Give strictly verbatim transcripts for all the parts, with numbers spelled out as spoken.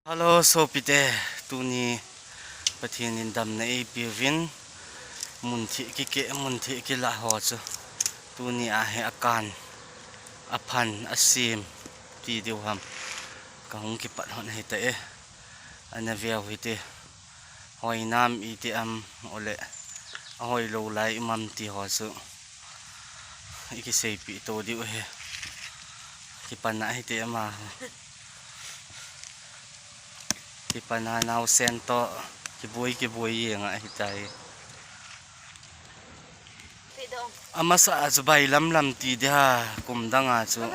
Hello, sopite, tuni Pathen in damna eipeuvin, munthih kikeh, munthih kilah ho chu tuni a hi akan, aphan, asem ti diu ham, kahung kipat hon hita e. Ana veu hite, hoi nam iti am, ole ahoi lou lai um am ti ho chu ikiseipeh to diu ahi. Kipana hite ama. Kipana naosen toh kiboi kiboi jeng ahitai. Amasa a chu bailam lam ti dia, kum dang a chu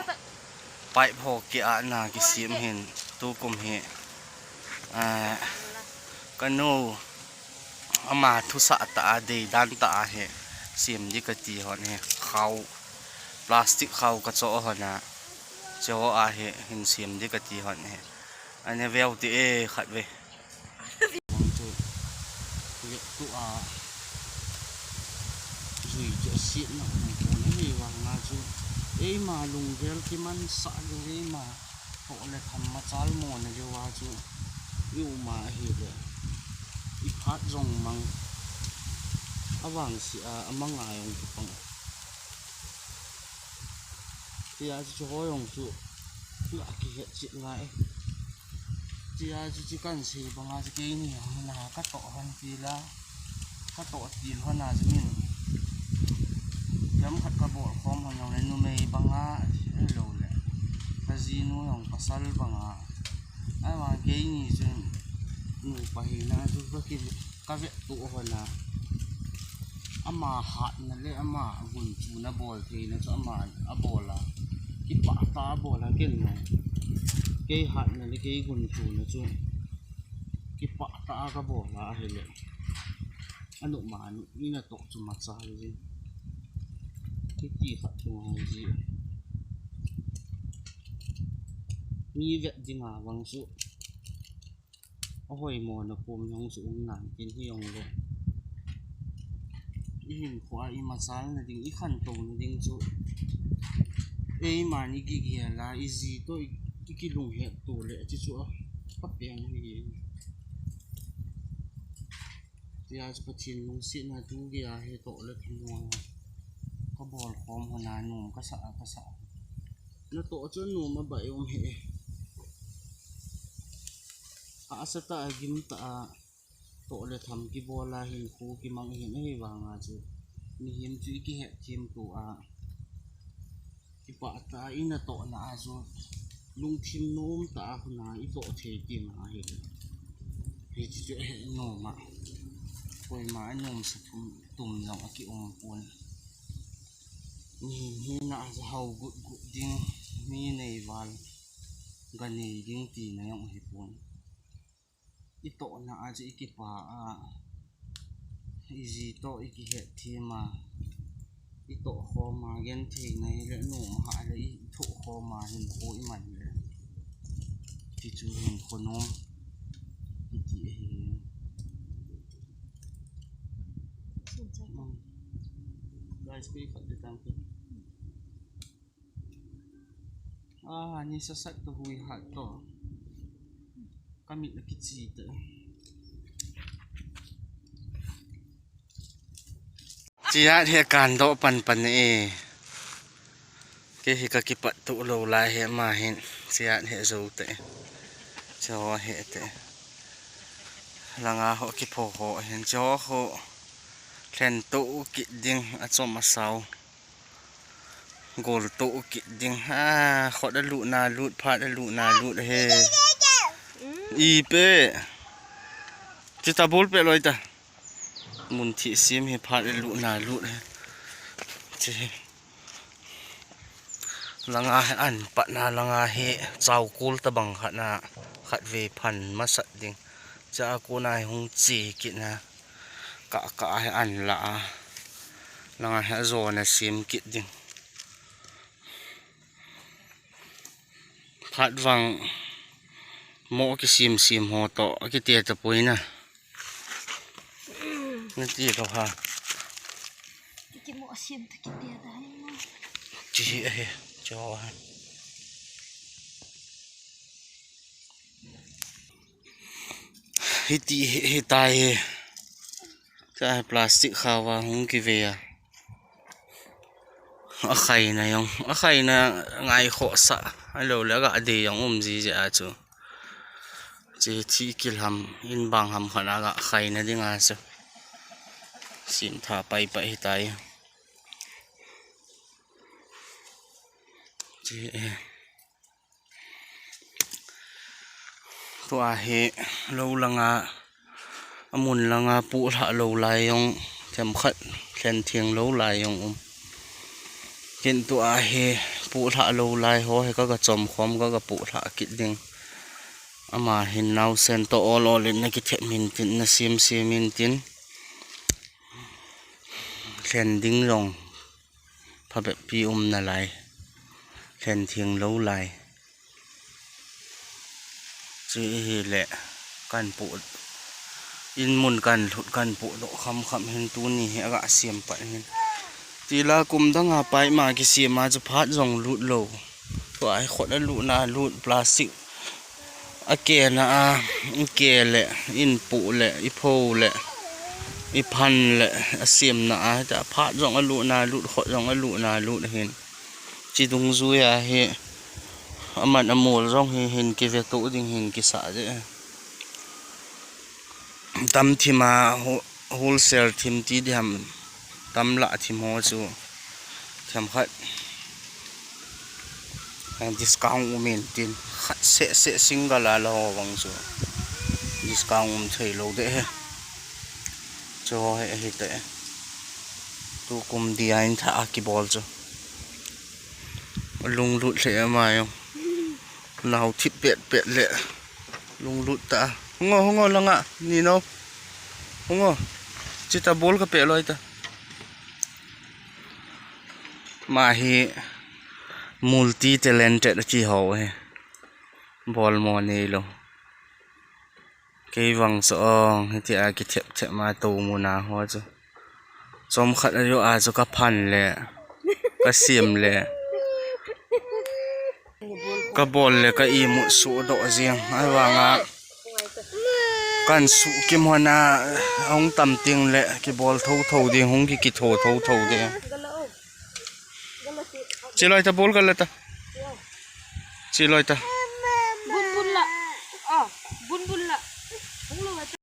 pipe ho ki-ahna kisem hin, tukum hi, ah, kanu ama thusah tah a, deidan tah a hi sem di kati hon hi, khao, plastic khao kachoh hon a, cheho a hi hin sem di kati hon hi. Ana veu te e khatvei. Vang chu, vek tu a, jui chu asetna um pon ahi vang a chu, eima lunggel kimansah diu, eima toh le tham machal mona diu a chu i um a ahile, i phat jong mang, avangse a, amang a jong kipang. Tia chu, chu ho jong chu, la kihet chet lai. Tia chu, chu kansei banga chu keini hon a katoh hon ti la, katoh til hon a chu min, themkhat kabol khom hon jong le numei banga, ahilou le kajinu jong pasal banga, ahivang keini chun nupa hina chu kaki, kavet toh hon a, ama hatna le ama gunchuna bol theina chu ama abol a, kipah tah a abol a, ken jong kei hatna le kei gunchuna chu kipah tah a kabol a ahile, anop ma, ina toh chu machal ji, hiti khat chu ngai ji, mi vet dinga vang chu ahoi mona kom jong chu um nan tin, hijongle i hinkho a i machalna ding, i khantouna ding chu eiman i kigel a, i ji toh i, i kilunghet to le, chuchu a kapeng hi. Tia chu Pathen lungsetna tu gei a hi toh le tham mona kabol khom hon a nom kasa a, kasa a. Natoh chu nom abah um hi. Hahsa tah a, gim tah a, toh le tham kibol a hinkho kimang hin, ahivang a chu mihem chu i kihetthem to a, kipah tah a i natohna a chu lungthim nom tah a hon a i toh thei kit ahi. Hichu chu ahet nom a, koima anomsa thum tum jong akium pon. Mihem hina a chu hao gut gut ding, mi nei val ga nei ding tina jong ahipon. I tohna a chu i kipah a, i ji toh i kihetthem a, i toh khom a, genthei nei le nom hah le i thoh khom a, hinkho i man le, ti chu hinkho nom kiti ahi. Guys, koi khat le tang kit. Ah, ni sasat to, hui hat to. Kamit akichi te. Chiat hi kandoh panpan e. Kei hi kakipat tuh lou lai hi ama hin. Chiat hi jou te. Cho hi te. Langa ho kipho ho hin, cho ho. Thlen tuh kit ding, achom asao. Gol tuh kit ding. Ha, khut alut na lut, phat alut na lut he. Ipi. Chuta bol pe loi ta. Mun thih sim hi phat alut na lut he. Chi. Langa hi an patna langa hi chao kul tabang khat na khatvei phan masat ding. Cha kona hi hung chi kit na. Kah kah hi an la a. Langa hi ajona sim kit ding. Phat vang mo kisim sim ho toh, akiti tapoi na. Nati to ha. Kimo sim to kiti ta. Chi ahi, cho ha. Hiti hi, hitai hi. Cha hi plastic khawa hung kive a. Akhaina jong, akhaina ngai khohsah. Alou le aga de jong um jiji a chu. Che thi kil ham, in bang ham khat aga khaina dinga chu. Sim tha pai pai hitai. Che, eh. Tua hi lou langa, amun langa puh lha lou lai jong, themkhat lhen theng lou lai jong um. Kin tua hi puh lha lou lai ho hi kaga chom khom kaga puh lha kit ding. Ama hin nausen to ol ol in na kithem hin tin, na sim sim hin tin. Lhen ding jong phabep pi um nalai. Lhen theng lou lai. Che hi le kan puh. In mun kan lhut kan puh doh kham kham hin tuni hi aga siam pat hin. Tila kum danga pai ma kisem a chu phat jong lut lou. Tua hi khut a lutna lut plastic. A kena a, i ke le, in puh le, i pho le, i phan le, a siamna a, ta phat jong a lutna lut, khut jong a lutna lut hin. Chi dungjuia hi, aman amol jong hi hin kive to ding hin kisa je. Tam thim a, ho-, wholesale thim ti diham, tam lah thim ho chu themkhat, eh, discount um in tin, khat seh seh single a la ho vang chu discount um thei lou de he. Chu ho he, he te. Tu kum dia in tha a kibol chu. Lunglut hle ama jong. Nau thip pet pet le. Lunglut ta. Hung o, hung o langa. Ni no. Hung o. Chita bol ka pe loi ta. Ama hi multi talented a chi ho he. Bol mo nei lou. Kei vang chu ong, hitia kithep thep ma to muna ho chu. Chomkhat a jo a chu ka phan le, ka siam le, ka bol le, ka imut suh doh jeng. Ahivanga, kan suh kim hon a, hung tam ting le, kibol tho tho ding, hung ki kitho tho tho ding. Chi loi ta bol ka le ta. Chi loi ta.